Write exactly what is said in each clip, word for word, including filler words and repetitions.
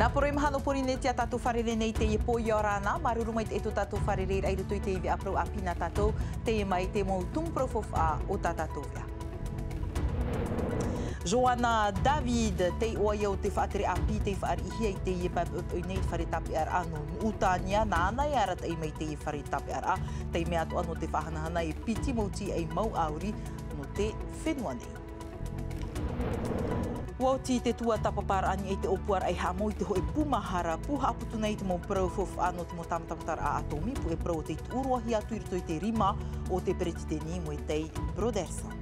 Nā poro i maha nō Pōrīnetia tātou fārerei nei i teie pō, ʻia ora na, māuruuru maitaʻi tō tātou fārereiraʻa i roto i te veʻa parau ʻāpī nā tātou, teie mai te mau tumu parau faufaʻa o tā tātou veʻa. Joanna David, te iʻoa ïa o te faʻatere ʻāpī tei fāriʻihia i teie pae poʻipoʻi nei i te fare tāpeʻaraʻa nō Nuʻutānia, nāna e arataʻi mai i teie fare tāpeʻaraʻa, tei mea atoʻa nō te faʻahanahana e piti mau tīaʻi mau ʻāuri nō te fenua nei. ʻUa oti te tuatāpaparaʻa i niʻa i te ʻōpuaraʻa i haʻamau i te hōʻē pū mahara, pū haʻaputu nei i te mau parau faufaʻa nō te mau tāmatamataraʻa ʻātōmī, puʻe parau o tei tuʻuroahia atu i roto i te rima o te peretiteni Moetai Brotherson.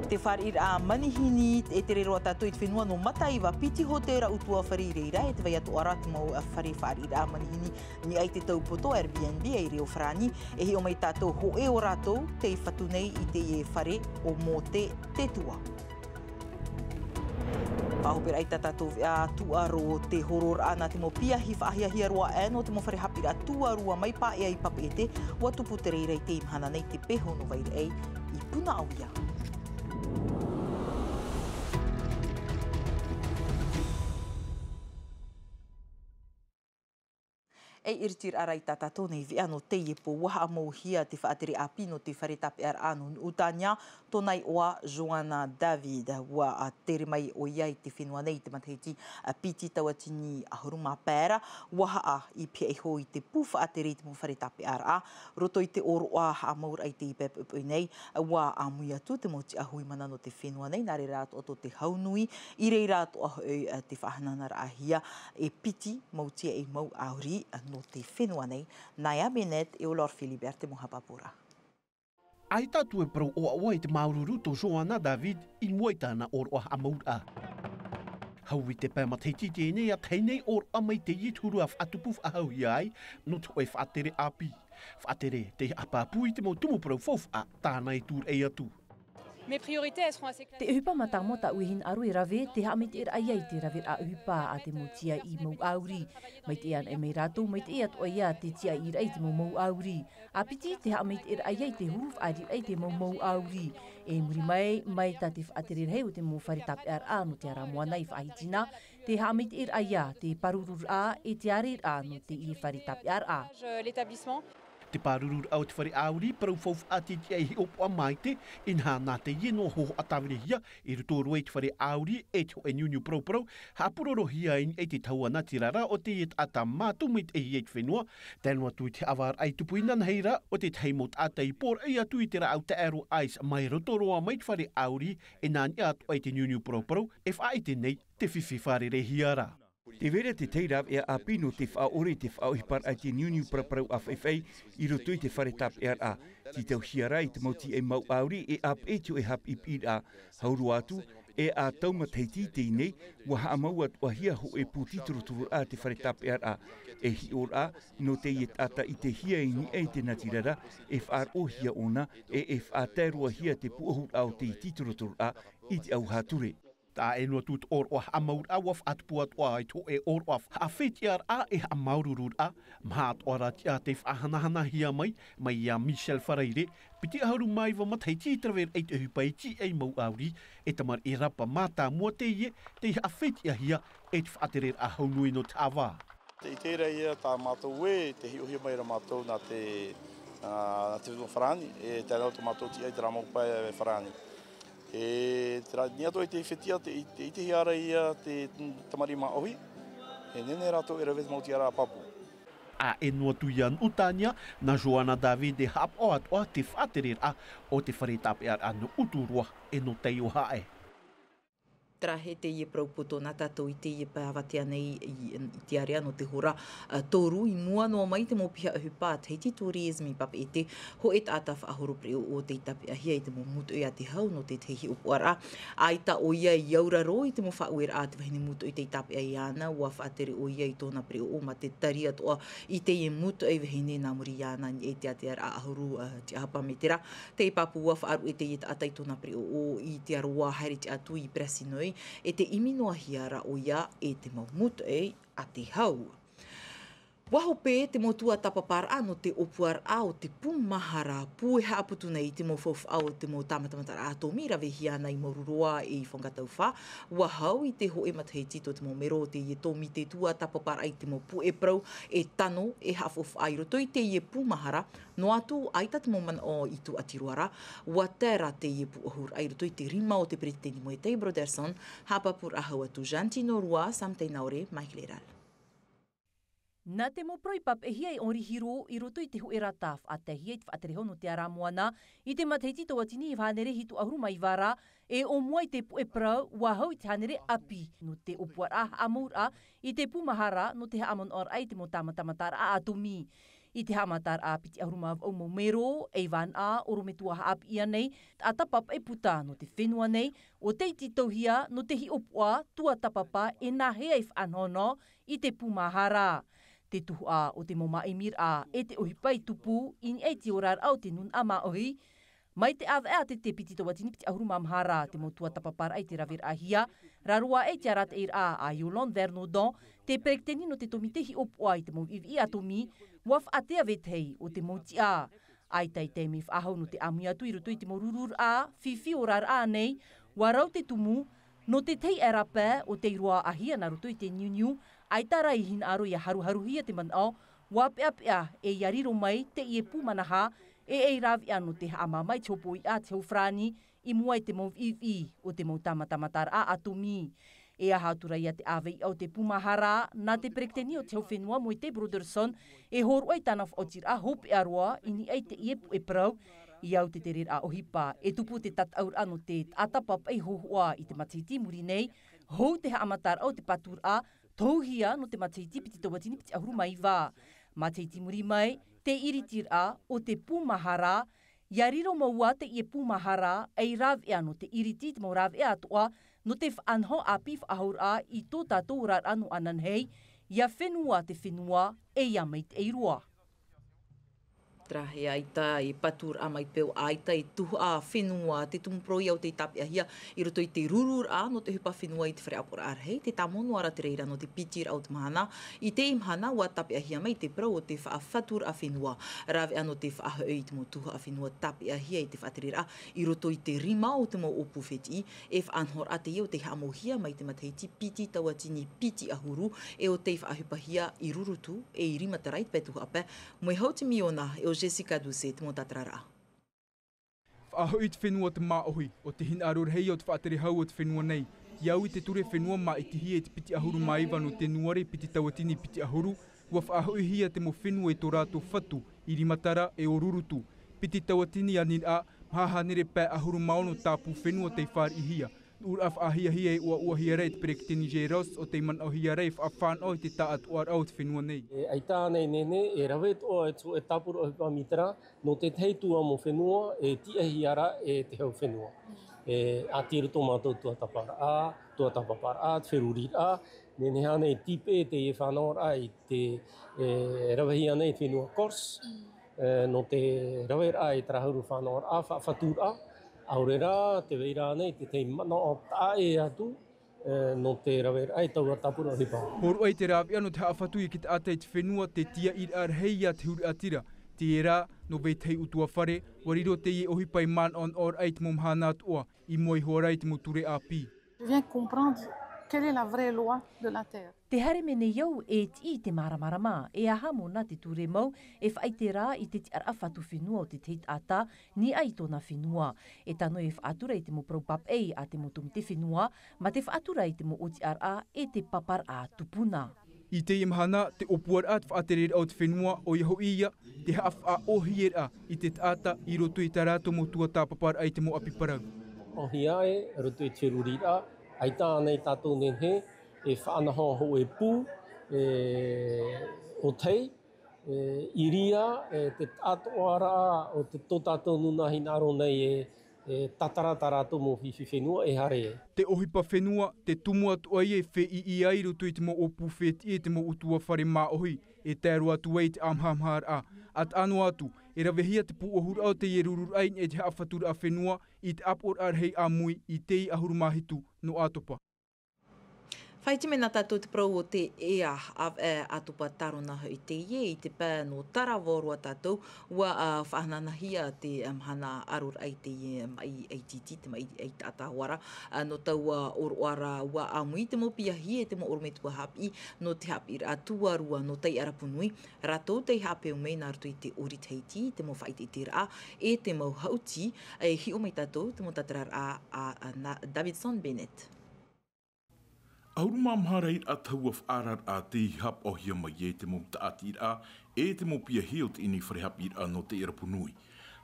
Te fāriʻiraʻa manihini e tere roa tātou i te fenua nō Mataiva, piti hōtēra ʻutuāfare i reira, e te vai atoʻa ra te mau fare fāriʻiraʻa manihini i niʻa i te taupoto Airbnb e riro Farāni, e hiʻo mai tātou hōʻē o rātou tei fatu nei i teie fare o Mote Tetua. Faʻahoperaʻa i tā tātou veʻa tūʻaro, te hororaʻa nā te mau piahi faʻahiahia roa aʻe nō te mau fare haʻapiʻiraʻa tuarua mai Paea i Papeʻete, ʻua tupu te reira i teie mahana nei te peho nō Vairaʻe i Punaʻauia. E ʻiritiraʻa ra i tā tātou nei veʻa nō teie pō, ʻua haʻamauhia te faʻatere ʻāpī nō te fare tāpeʻaraʻa nō Nuʻutānia, tōna iʻoa Joanna David. ʻUa tere mai ʻoia i te fenua nei i te matahiti piti tauatini ʻahuru mā pae ra, ʻua haʻa i pihaʻi iho i te pū faʻatere i te mau fare tāpeʻaraʻa, roto i te ʻōroʻa haʻamauraʻa i teie pae poʻipoʻi nei, ʻua ʻāmui atu te mau tiʻahuimana nō te fenua nei, nā reira atoʻa tō te hau nui, i reira atoʻa hoʻi te faʻahanahanaraʻahia e piti mau tīaʻi mau ʻāuri nō te fenua nei. Nā ia Bennett e ʻo Laure Philibert te mau haʻapāpūraʻa. ʻAita atu e parau ʻoaʻoa i te māuruuru tō Joanna David i mua i tāna ʻōroʻa haʻamauraʻa. Hau i te pae matahiti teie nei, ʻa tahi nei ʻōroʻa mai teie te huru ʻa faʻatupu faʻahauhia ai nō te hōʻē faʻatere ʻāpī. Faʻatere tei haʻapāpū i te mau tumu parau faufaʻa tāna e tūraʻi atu. Mes priorités, elles seront assez claires. Te ʻohipa mātāmua tāʻu e hinaʻaro e rave, te haʻamaitaʻiraʻa ïa i te raveraʻa ʻohipa a te mau tīaʻi mau ʻāuri. Maitaʻi anaʻe mai rātou, maitaʻi atoʻa ïa te tīaʻiraʻa i te mau mau ʻāuri. ʻA piti, te haʻamaitaʻiraʻa ïa i te huru faʻaʻariraʻa i te mau mau ʻāuri. E muri mai, mai tā te faʻatere rahi o te mau fare tāpeʻaraʻa nō te ara moana i faʻahiti na, te haʻamaitaʻiraʻa ïa, te pārururaʻa, e te ʻāreraʻa nō teie fare tāpeʻaraʻa. L'établissement. Te pārururaʻa o te fare ʻāuri, parau faufaʻa te tiʻa e hiʻopoʻa maite, inaha nā teie noa hōhoʻa tāvirihia, i roto roa i te fare ʻāuri, e te hōʻē niuniu paraparau, haʻapurorohia i niʻa i te tahua natirara o teie taʻata mātou maitaʻihia i te fenua, tae noa atu i te haʻavāraʻa i tupu inanahi ra, o te tahi mau taʻata i pōraʻi atu i te rāʻau taʻero ice mai roto roa mai te fare ʻāuri, e nā niʻa atoʻa i te niuniu paraparau, e faʻaʻite nei te fifi fārereihia ra. Tē vai ra te tahi rāveʻa ʻāpī nō te faʻaʻore i te faʻaʻohiparaʻa i te niuniu paraparau ʻāfaifai i roto i te fare tāpeʻaraʻa. Tītauhia rā i te mau tīaʻi mau ʻāuri e ʻāpeʻe i te hōʻē haʻapiʻipiʻiraʻa. Hau roa atu, e ʻa tau matahiti teie nei, ʻua haʻamau atoʻahia hōʻē pū tītorotororaʻa a te fare tāpeʻaraʻa. E hiʻoraʻa, nō teie taʻata ʻitehia i niʻa i te natirara, e faʻaroʻohia ʻōna, e, e faʻatae roa hia te pūʻohuraʻa o te tītorotororaʻa i te ʻauhā ture. Taʻa ʻē noa atu te ʻōroʻa haʻamauraʻa ʻua faʻatupu atoʻa i te hōʻē ʻōroʻa haʻafetiʻaraʻa e haʻamāuruururaʻa, maha atoʻa rā tiʻa tei faʻahanahanahia mai, mai ia Michel Faraire, piti ʻahuru mā iva matahiti i te raveraʻa i te ʻohipa i te tīaʻi mau ʻāuri, e tamariʻi rapa mātāmua teie, tei haʻafetiʻahia e te faʻatereraʻa hau nui nō te haʻavā. Tē ʻite ra ïa tā mātou ē, tē hiʻohia mai ra mātou nā te, ā, nā te Farāni, e tae noa tō mātou tiʻa i terā mau pae Farāni. E terā, i niʻa atoʻa i te fetiʻa, tē, tē ʻitehia ra ïa te tamariʻi māʻohi, e nehenehe rātou e rave i te mau tiʻaraʻa pāpū. ʻA ʻē noa atu ia Nuʻutānia, nā Joanna David e haʻapaʻo atoʻa te faʻatereraʻa o te fare tāpeʻaraʻa nō Uturoa e nō Taiohaʻe. Terā hē teie parau poto nā tātou i teie pae avatea nei i, i te ārea nō te hora, ā, toru i mua noa mai te mau piha ʻohipa a Tahiti Tourism i Papeʻete, hōʻē taʻata faʻahoro pereʻoʻo tei tāpeʻahia i te mau mūtoʻi a te hau nō te tahi hiʻopoʻaraʻa. ʻAita ʻoia i auraro i te mau faʻaueraʻa a te vahine mūtoʻi tei tāpeʻa iāna, ʻua faʻatere ʻoia i tōna pereʻoʻo mā te tari atoʻa i teie mūtoʻi vahine nā muri iāna i niʻa i te ātearaʻa ʻahuru, ā, tiʻahapa mētera. Tei pāpū ʻua faʻaruʻe teie taʻata i tōna pereʻoʻo i te aroā haere tiʻa atu i Perasinoe, e tē ʻimi noa hia ra ʻoia e te mau mūtoʻi a te hau. Ua hope te mau tuatāpaparaʻa nō te ʻōpuaraʻa o te pū mahara, pū e haʻaputu nei i te mau faufaʻa o te mau tāmatamataraʻa ʻātōmī, ravehia ana i Maururoa e i Fangataufā. Ua hau i te hōʻē matahiti tō te mau mero o teie tōmite tuatāpaparaʻa i te mau puʻe parau e tano e haʻafaufaʻa i roto i teie pū mahara, noa atu ʻaita te mau manaʻo i tūʻati roa ra. Ua tae ra teie pū ʻahuraʻa i roto i te rima o te peretiteni Moetai Brotherson, haʻapāpūraʻa hau atu Jantino Rua, Sam Teinaore, Mike Leral. Nā te mau parau i pāpaʻihia e Henri Hiro i roto i te hōʻē rata faʻataehia i te faʻatere hau nō te ara moana, i te matahiti tauatini iva hānere hitu ʻahuru mā iva ra, e ʻōmua i te puʻe parau, ua hau i te hānere ʻāpī, nō te ʻōpuaraʻa haʻamauraʻa i te pū mahara nō te haʻamanaʻoraʻa i te mau tāmatamataraʻa ʻātōmī. I te haʻamataraʻa piti ʻahuru mā vaʻu mau mero, e iva anaʻe ʻorometua haʻapiʻi nei, taʻata pāpaʻi puta nō te fenua nei, ʻo tei tītauhia nō te hiʻopoʻa tuatāpapa e nāhea e faʻanahonaho i te pū mahara. Te tuhaʻa o te mau māʻimiraʻa e te ʻohipa i tupu i niʻa i te oraraʻa o te nūnaʻa māʻohi. Mai te ʻāvaʻe ʻātete piti tauatini piti ʻahuru mā maha ra te mau tuatāpaparaʻa i te raveraʻahia, raro aʻe i te arataʻiraʻa a Yolande Vernodon, te peretiteni nō te tōmite hiʻopoʻa i te mau viʻiviʻi ʻātōmī, ua faʻatea vetahi o te mau tiʻa. ʻAita i te mea faʻahou nō te ʻāmui atu i roto i te mau rururaʻa, fifi oraraʻa nei, ua rau te tumu, nō te tahi aʻera pae o tei roaʻahia nā roto i te niuniu, ʻaita rā i hinaʻaro ʻia haruharuhia te manaʻo, ua peʻapeʻa e ʻia riro mai teie pū manaha, e ʻei rāveʻa nō te haʻamāmā i te hopoiʻa a te hau farāni, i mua i te mau viʻiviʻi o te mau tāmatamataraʻa ʻātōmī. E aha atu rā ia te ʻāvaʻe o te pū mahara, nā te peretiteni o te hau fenua Moetai Brotherson, e hōroʻa i tāna faʻaotiraʻa hopeʻa roa i niʻa i teie puʻe parau, i au te tereraʻa ʻohipa, e tupu te tataʻuraʻa nō te taʻata pāpaʻi hōhoʻa i te matahiti i muri nei, hou te haʻamataraʻa o te pāturaʻa, tohuhia nō te matahiti piti tauatini piti ʻahuru mā iva. Matahiti i muri mai, te iritiraʻa o te pū mahara, ʻia riro mau ā teie pū mahara, ʻei rāveʻa nō te iriti i te mau rāveʻa atoʻa, nō te faʻanaho ʻāpī faʻahouraʻa i tō tātou oraraʻa nō ananahi, ʻia fenua te fenua, e ʻia maitaʻi roa. Terā e ʻaita e pāturaʻa mai peu ʻaita e tuhaʻa fenua te tumu parau ʻo tei tāpeʻahia i roto i te rururaʻa nō te ʻohipa fenua i te fare ʻāpoʻoraʻa rahi, te tāmau noa ra te reira nō te piti ra o te mahana. I teie mahana ua tāpeʻahia mai te parau o te faʻafaturaʻa fenua, rāveʻa nō te faʻahoʻi i te mau tuhaʻa fenua tāpeʻahia i te faʻatereraʻa i roto i te rima o te mau ʻōpū fētiʻi, e faʻanahoraʻa teie ʻo tei haʻamauhia mai te matahiti piti tauatini piti ʻahuru, e ʻo tei faʻaʻohipahia i Rurutu, e i Rimatara i te pae tuhaʻa pae. Moehau Timiona, e ʻo Jessica Doucet te mau tātararaʻa. Faʻahoʻi te fenua te māʻohi, ʻo te hinaʻaro rahi o te faʻatere hau o te fenua nei. I au i te ture fenua māʻitihia i te piti ʻahuru mā iva nō Tenuare piti tauatini piti ʻahuru, ua faʻahoʻihia te mau fenua i tō rātou fatu, i Rimatara e ʻo Rurutu. Piti tauatini aniraʻa, maha hānere pae ʻahuru mā ono tāpū fenua tei fāriʻihia. Nuʻuraʻa faʻahiahia e ʻoaʻoahia ra e te peretiteni Jay Ross ʻo tei manaʻohia ra e faʻafānaʻo i te tāʻātoʻaraʻa o te fenua nei. E ʻaita ānei nehenehe, e rave atoʻa e te hōʻē tāpura ʻohipa mītera, nō te tahi atu mau fenua, e tiʻahia ra e te hau fenua. E, ʻati roto mātou tuatāpaparaʻa, tuatāpaparaʻa, te feruriraʻa, nehenehe ānei e tīpeʻe teie fānaʻoraʻa i te, e, ravehia nei te fenua Corse, e, nō te raveraʻa i terā huru fānaʻoraʻa, faʻafaturaʻa, ʻaore rā, tē vai ra ānei te tahi manaʻo taʻa ʻē atu, e, nō te raveraʻa i taua tāpura ʻohipa. Hōroʻa i te rāveʻa nō te haʻafatu i te taʻata i te fenua, te tiaʻiraʻa rahi ia te huru ʻātira. Teie rā, nō vetahi ʻutuāfare, ua riro teie ʻohipa ei manaʻonaʻoraʻa i te mau mahana atoʻa, i mua iho ā ra i te mau ture ʻāpī. Je viens comprendre quelle est la vraie loi de la terre. Tē haere mai nei au e tiʻi i te māramarama, e aha mōna te ture mau, e faʻaʻite ra i te tiʻaraʻa fatu fenua o te tahi taʻata, niʻa i tōna fenua. E tano e faʻatura i te mau parau pāpaʻi a te mau tōmite fenua, mā te faʻatura i te mau ʻōtiʻaraʻa e te paparaʻa tupuna. I teie mahana, te ʻōpuaraʻa te faʻatereraʻa o te fenua, ʻoia hoʻi ia, te haʻafaʻaʻōhieraʻa i te taʻata i roto i tā rātou mau tuatāpaparaʻa i te mau ʻapi parau. ʻOhia ē, roto i te feruriraʻa, ʻaita ānei tātou nehenehe, e faʻanaho hōʻē pū, e, ʻo tei, e, i reira, e, te taʻatoʻaraʻa o te tō tātou nūnaʻa hinaʻaro nei e, e tātara tā rātou mau fifi fenua e haere ai. Te ʻohipa fenua, te tumu atoʻa ia e fēʻiʻi ai i roto i te mau ʻōpū fētiʻi e te mau ʻutuāfare māʻohi, e tae roa atu ai i te ʻāmahamaharaʻa. ʻA taʻa noa atu, e ravehia te pūʻohuraʻa o teie rururaʻa i niʻa i te haʻafaturaʻa fenua, i te ʻāpoʻoraʻa rahi ʻāmui i te ʻahuru mā hitu nō ʻĀtopa. Faʻaiti mai nā tātou te parau o te ea, ʻāvaʻe ʻĀtopa Tārona hoʻi teie. I te pae nō Taravaoroa tātou, ʻua, ā, faʻahanahia te, ā, mahana ʻaroraʻa i teie maʻi ʻaititi, te maʻi ʻaitaʻata hoʻi ra, ā, nō taua ʻōroʻa ra, ʻua ʻāmui te mau piahi e te mau ʻorometua haʻapiʻi nō te haʻapiʻiraʻa tuarua nō Taiʻarapunui, rātou tei haʻapeu mai nā roto i te ʻōrite Tahiti, te mau faʻaʻiteʻiteraʻa, e te mau haʻuti, e hiʻo mai tātou, te mau tātararaʻa a, a, nā Davidson Bennett. ʻAhuru mā maha rahiraʻa tahua faʻaararaʻa tei haʻapaʻohia mai e te mau tāʻatiraʻa, e te mau piahi o teie nei fare haʻapiʻiraʻa nō Taiʻarapunui.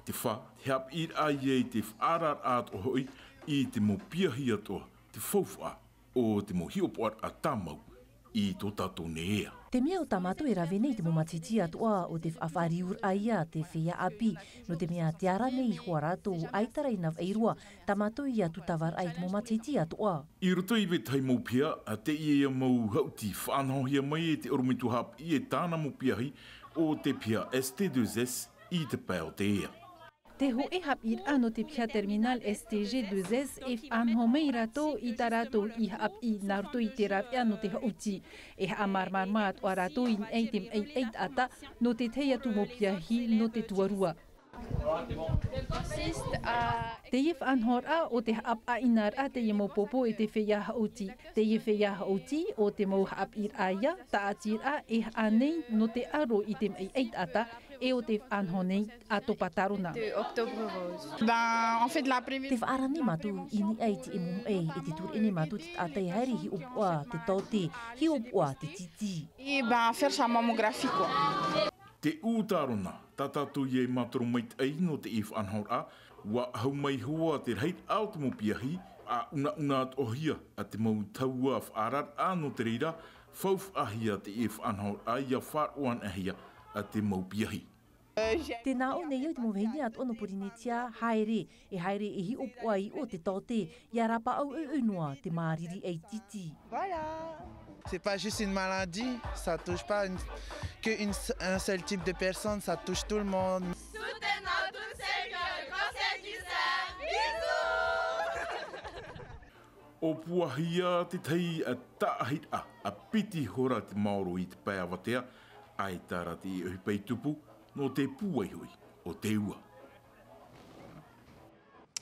Te fā, te haʻapiʻiraʻa ia i te faʻaararaʻa atoʻa hoʻi i te mau piahi atoʻa, te faufaʻa o te mau hiʻopoʻaraʻa tāmau i tō tātou nei ea. Te mea ʻo tā mātou e rave nei te mau matahiti atoʻa, ʻo te faʻafaʻariuraʻa ia te feiā ʻāpī, nō te mea tē ara nei iho ā rātou, ʻaita rā ina vaʻi roa tā mātou ia tūtavaraʻa i te mau matahiti atoʻa. I roto i vetahi mau piha, teie mau haʻuti faʻanahohia mai e te ʻorometua haʻapiʻi e tāna mau piahi, ʻo te piha S T deux S, i te pae o te ea. Te hōʻē haʻapiʻiraʻa nō te piha terminal S T G deux S e faʻanaho mai rātou i tā rātou i haʻapiʻi nā roto i te raveʻa nō te haʻuti. E haʻamāramarama atoʻa rātou i niʻa i te maʻi ʻaitaʻata nō te tahi atu mau piahi nō te tuarua. Teie faʻanahoraʻa ʻo te haʻapaʻohiraʻa teie mau pōpō e te feiā haʻuti. Teie feiā haʻuti ʻo te mau haʻapiʻiraʻa ia, tāʻatiraʻa e haʻa nei nō te aro i te maʻi ʻaitaʻata, e ʻo tei faʻanaho nei ʻĀtopa Tārona. De Octobre Rose. Ben, en fait, la première Te faʻaara nei mātou i niʻa i te mau maʻi, e te turu nei mātou te taʻata e haere hiʻopoʻa te taote, hiʻopoʻa te titi. Et ben, faire sa mammographie, quoi. Te ʻū Tārona, tā tātou ia e mātaro maitaʻi nō teie faʻanahoraʻa, ʻua ʻahu mai hoʻi te rahiraʻa o te mau piahi, ʻa unauna atoʻahia ā te mau tahua faʻaararaʻa nō te reira, faufaʻahia teie faʻanahoraʻa ʻia faʻaroʻo anaʻe hia ā te mau piahi. Tē nā ʻō nei au i te mau vahine atoʻa nō Porinetia, haere, e haere e hiʻopoʻa i ʻō te taote, ʻia rāpaʻau ʻeuʻeu noa te māriri ʻaititi. Voilà. C'est pas juste une maladie, ça touche pas une, que une, un seul type de personne, ça touche tout le monde. Soutenons toutes celles qui ont le cancer du sein. Bisous. ʻŌpuahia te tahi tāʻahiraʻa, ʻa piti hora te maoro i te pae avatea, ʻaita rā te ʻohipa i tupu, nō te pūai hoʻi o te ua.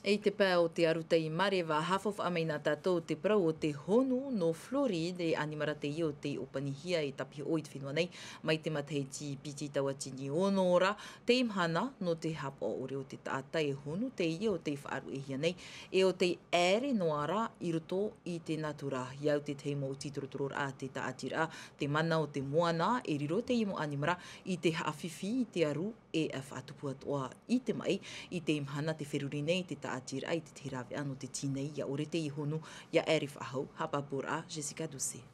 I te pae o te aru tei Mareva, haʻafaufaʻa mai nā tātou te parau o te honu nō Floride, e ʻanimara teie ʻo tei ʻōpanihia e tāpiʻi i te fenua nei, mai te matahiti piti tauatini ono ra, tei mahana, nō te haʻapaʻo ʻore o te taʻata e honu teie ʻo tei faʻaruʻehia nei, e ʻo tei ʻaere noa ra i roto i te natura. ʻIa au te tahi mau tītorotororaʻa a te tāʻatiraʻa, te mana o te moana, e riro teie mau ʻanimara i te haʻafifi i te aru, e faʻatupu atoʻa i te maʻi. I teie mahana tē feruri nei te tāʻatiraʻa i te tahi rāveʻa nō te tīnei, ʻia ʻore teie honu, ʻia ʻaere faʻahou, haʻapāpūraʻa, Jessica Doucet.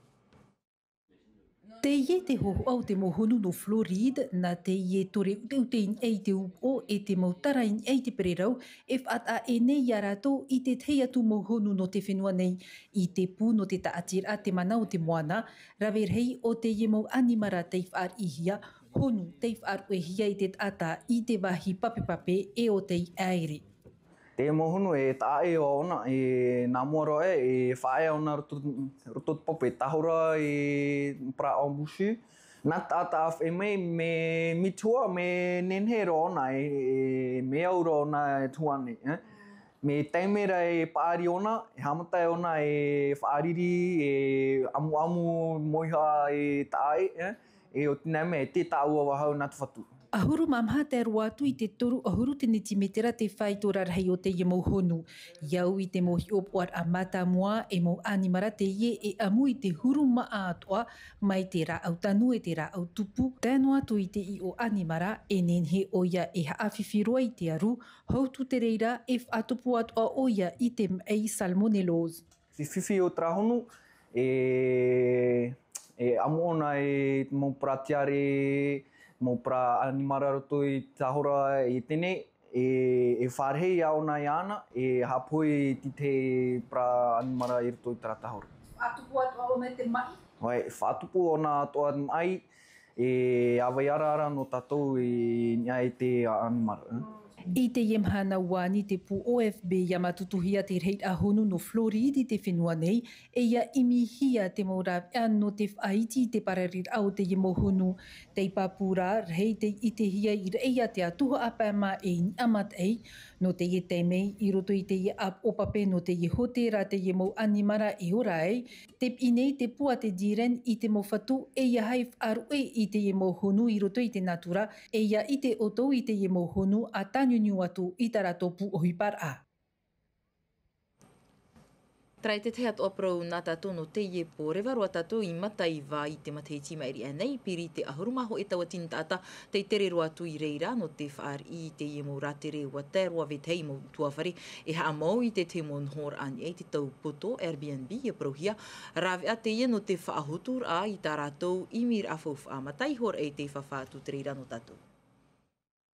Teie te hōhoʻa o te mau honu nō Floride, nā teie tore ʻuteʻute i niʻa i te upoʻo e te mau tara i niʻa i te pererau, e faʻataʻa ʻē nei ia rātou i te tahi atu mau honu nō te fenua nei. I te pū nō te tāʻatiraʻa te mana o te moana, rave rahi ʻo teie mau ʻanimara tei faʻariʻihia, honu tei faʻaruʻehia e te taʻata i te vāhi papepape e ʻo tei ʻaere. Te mau honu e taʻa ʻē ʻōna, e nā mua roa ē, e faʻaea ʻōna roto, roto te pape, tahora e parau embouchure. Nā te taʻata ʻāfaʻi mai, mea mitihoa, mea nehenehe roa ʻōna, e, e mea au roa ʻōna e tupu nei, e. Mea taime ra e paʻari ʻōna, e haʻamata ʻōna e faʻariri, e ʻamuʻamu, mauihaʻa e taʻa ʻē, e. E ʻo tēnā mea, e tē tāʻua faʻahou nā te Fatu. ʻAhuru mā maha tae roa atu i te toru ʻahuru tenitimētera te faito rarahi o teie mau honu. ʻIa au i te mau hiʻopoʻaraʻa mātāmua, e mau ʻanimara teie e ʻamu i te huru māʻa atoʻa, mai te rāʻau tanu e te rāʻau tupu, tae noa atu i te ʻiʻo ʻanimara, e nehenehe ʻoia e haʻafifi roa i te aru, hou atu te reira e faʻatupu atoʻa ʻoia i te maʻi salmonellose. Te fifi o terā honu, e, e ʻamu ʻōna i te mau parau tiare, mau parau ʻanimara roto i te tahora i teie nei, e, e fārerei ʻōna iāna, e haʻapohe i te parau ʻanimara i roto i terā tahora. Faʻatupu atoʻa ʻōna i te maʻi? ʻOe, faʻatupu ʻōna atoʻa i te maʻi, e ʻāvaʻe ara nō tātou i niʻa i te ʻanimara. I teie mahana ua ani te pū O F B ia mātutuhia te rahiraʻa honu nō Floride i te fenua nei, e ia ʻimihia te mau rāveʻa nō te faʻaiti i te parariraʻa o teie mau honu. Tei pāpū rā, rahi tei ʻitehia i raʻi ia te atu haʻapae mā e i niʻa mataʻi. Nō teie taime, i roto i teie ʻāpoʻo pape nō teie hōtēra teie mau ʻanimara e ora ai, te piʻi nei te pū a te Diren i te mau fatu e ia haʻi faʻaruʻe i teie mau honu i roto i te natura, e ia ʻite ʻoutou i teie mau honu a tāniuniu atu i tā rātou pū ʻohiparaʻa. Terā e te tahi atoʻa parau nā tātou nō teie pō, reva roa tātou i mataiva i te matahiti maʻiri aʻe nei, piri te ʻahuru mā hōʻē tauatini taʻata tei tere roa atu i reira nō te fāriʻi i teie mau rātere ua tae roa vetahi mau ʻutuāfare e haʻamau i te tahi mau nohoraʻa i te tau poto Airbnb ia parauhia, rāveʻa teie nō te faʻahoturaʻa i tā rātou ʻimiraʻa faufaʻa, mata iho rā e te fāfā atu te reira nō tātou.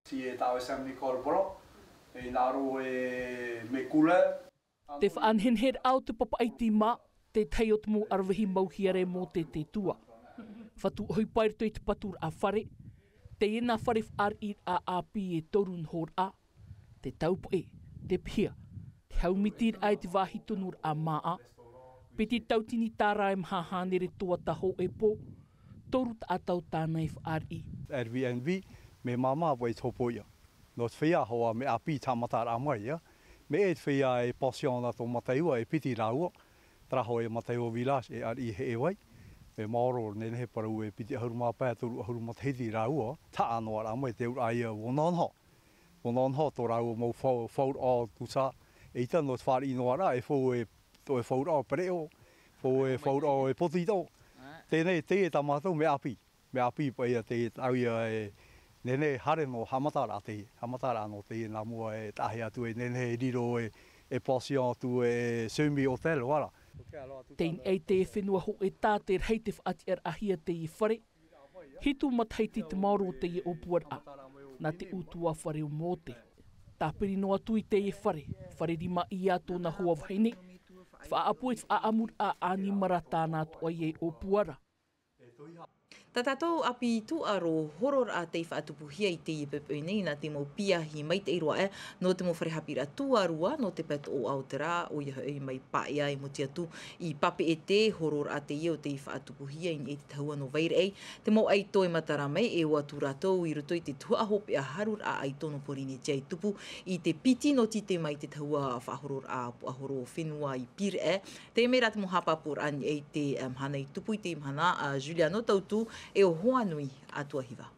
Ici est à Saint Nicole Blanc, et Naro et mes couleurs. Te faʻaneheneheraʻa o te papaʻi tīmā, te tahi o te mau aravihi mau hiare mō te te tua. Fatu ʻohipa i roto i te paturaʻa fare, teie nā fare fāriʻiraʻa ʻāpī e toru nohoraʻa, te taupoʻe, te pihia, te haumitiraʻa e te vāhi tonuraʻa māʻa, piti tauatini tāra e maha hānere toa taho e pō, toru taʻata o tāna e fāriʻi. Airbnb, mea māmā paʻi te hopoiʻa. Nō te feiā hoʻi mea ʻāpī te haʻamataraʻa mai, ʻia. Mea ʻē te feiā e pension nā tō Mataiva e piti rāua, terā hoʻi e Mataiva Village e ariʻi Heʻewai. E maoro nehenehe parau e piti ʻahuru mā pae, toru ʻahuru matahiti rāua, taʻa noa rā mai te auraʻa ia ʻua nohonoho. ʻUa nohonoho tō rāua mau fau-, fauraʻa o tū sā, eʻita nō te fāriʻi noa rā, e fau e, tō e fauraʻa o pereʻo, fau e fauraʻa o e potito. Teie, teie tā mātou mea ʻāpī. Mea ʻāpī paʻi ia teie tau ia e nehenehe haere nō haʻamataraʻa teie, haʻamataraʻa nō teie nā mua e tahi atu e nehenehe e riro e, e pension atu e semi-hôtel, voilà. Teie nei te fenua hōʻē tā te rahi te faʻatiʻaraʻahia teie fare. Hitu matahiti te maoro o teie ʻōpuaraʻa, nā te ʻutuāfare o Mōte. Tāpiri noa atu i teie fare, fare rima ia tōna hoa vahine. Faʻaʻapu e faʻaʻamuraʻa ʻanimara tāna atoʻa ia e ʻōpuaraʻa. Tā tātou ʻāpī tūʻaro hororaʻa tei faʻatupuhia i teie poʻipoʻi nei nā te mau piahi maitaʻi roa aʻe nō te mau fare haʻapiʻiraʻa tuarua nō te pae toʻoʻa o te rā, ʻoia hoʻi mai Paea e moti atu i Papeʻete, hororaʻa teie o tei faʻatupuhia i niʻa i te tahua nō Vairaʻi. Te mau ʻaito e matara mai e ō atu rātou i roto i te tuhaʻa hopeʻa haruraʻa ʻaito nō Porinetia i tupu i te piti nō Tītema i te tahua faʻahororaʻa puaʻahoro fenua i Pīraʻe. Teie rā te mau haʻapāpūraʻa i te, em, mahana i tupu i te mahana, a Juliano Tautu e ʻo Hoanui Atuahiva.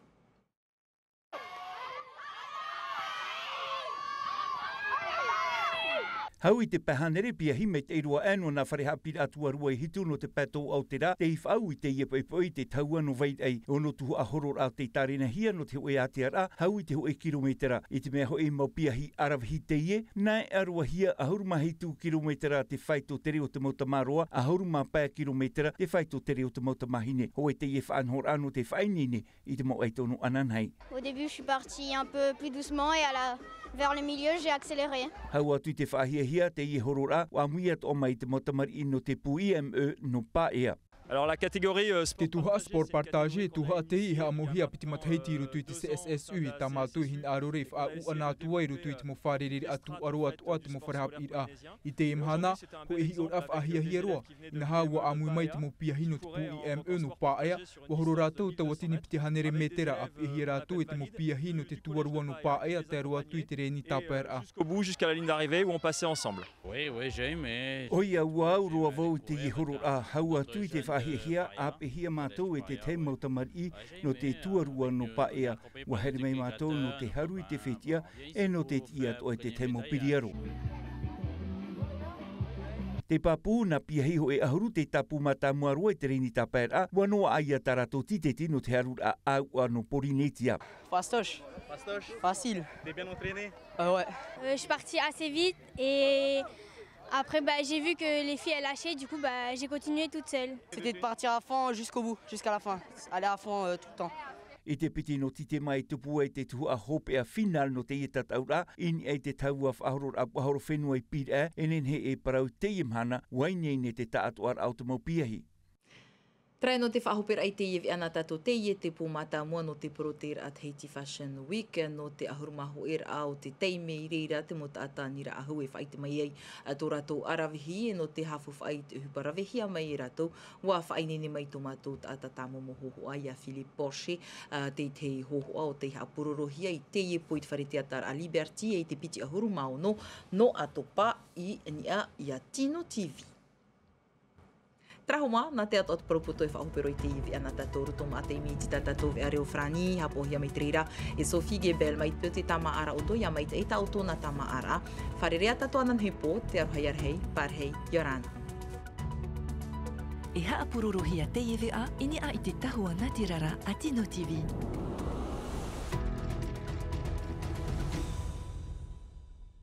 Hau i te pae hānere piahi maitaʻi roa aʻe nō nā fare haʻapiʻiraʻa tuarua e hitu nō te pae toʻoʻa o te rā, tei faʻaau i teie poʻipoʻi i te tahua nō Vairaʻi. ʻOno tuhaʻa hororaʻa tei tārenahia nō te hōʻē ātearaʻa, hau i te hōʻē kirometera. I te mea hoʻi mau piahi aravihi teie, nā e ʻaroahia ʻahuru mā hitu kirometera te faito tere o te mau tamāroa, ʻahuru mā pae kirometera te faito tere o te mau tamāhine. Hōʻē teie faʻanahoraʻa nō te faʻaineine i te mau ʻaito nō ananahi. Au début, je suis partie un peu plus doucement et à la, vers le milieu, j'ai accéléré. Hau atu i te faʻahiahia teie hororaʻa, ʻua ʻāmui atoʻa mai te mau tamariʻi nō te pū I M E nō Paea. Alors, la catégorie, euh, sport Te tuhaʻa sport partagé, tuhaʻa teie i haʻamauhia piti matahiti i roto i te C S S U, e tā mātou e hinaʻaro ra e faʻaʻūʻana atu ai i roto i te mau fārereiraʻa tūʻaro atoʻa te mau fare haʻapiʻiraʻa. I teie mahana, hōʻē hiʻoraʻa faʻahiahia roa. Inaha, ʻua ʻāmui mai te mau piahi nō te pū I M E nō Paea, ʻua horo rātou tauatini piti hānere mētera, ʻa piʻihia rātou e te mau piahi nō te tuarua nō Paea, tae roa atu i te reni tāpaeraʻa. Jusqu'au bout, jusqu'à la ligne d'arrivée où on passait ensemble. Oui, oui, j'ai aimé. ʻOia, ʻua au roa vau i teie hororaʻa, hau atu i te faʻahiahia, ʻa piʻihia mātou e te tahi mau tamariʻi nō te tuarua nō Paea. ʻUa haere mai mātou nō te haru i te fetiʻa, e nō te tiʻa atoʻa i te tahi mau piriaro. Te pāpū, nā piahi hōʻē ʻahuru te tāpū mātāmua roa i te reni tāpaeraʻa, ʻua noaʻa ia tā rātou tīteti nō te haruraʻa ʻāuʻa nō Porinetia. Fastoche. Fastoche. Facile. T'es bien entraîné ? Euh, ouais. Euh, je suis partie assez vite et après, bah, j'ai vu que les filles, elles lâchaient, du coup, bah, j'ai continué toute seule. C'était de partir à fond jusqu'au bout, jusqu'à la fin. Aller à fond, euh, tout le temps. I te piti nō Tītema e tupu ai te tuhaʻa hopeʻa finale nō teie tataʻuraʻa, i niʻa i te tahua faʻahororaʻa puaʻahoro fenua i Pīraʻe, e nehenehe e parau i teie mahana, ʻua ineine te taʻatoʻaraʻa o te mau piahi. Terā nō te faʻahoperaʻa i teie veʻa nā tātou teie te pō mātāmua nō te Poroteiraʻa Tahiti Fashion Week, nō te ʻahuru mā hōʻē raʻa o te taime i reira te mau taʻata nīraʻa hou e faʻaʻite mai ai tō rātou ʻaravihi, e nō te haʻafaʻaʻite i te ʻohipa ravehia mai e rātou, ʻua faʻaineine mai tō mātou taʻata tāmomo hōhoʻa iā Philippe Porcher, ā, te, te hōhoʻa o tei haʻapurorohia i teie pō i te fare teata Liberty, e i te piti ʻahuru mā ono, nō ʻAtopa i niʻa iā Tino TV. Terā hoʻi, nā te atoʻa te parau poto e faʻahoperaʻa i teie veʻa nā tātou. Roto maʻa te miniti tā tātou veʻa reo farāni, haʻapohia mai te reira e Sophie Gebel mai te peu te tāmāʻaraʻa ʻoto, ʻia maitaʻi tā ʻoto nā tāmāʻaraʻa. Fārerei ā tātou ānānahi pō, te aroha ʻia rahi, pārahi, ʻia ora na. E haʻapurorohia teie veʻa i niʻa i te tahua nātirara a Tino TV.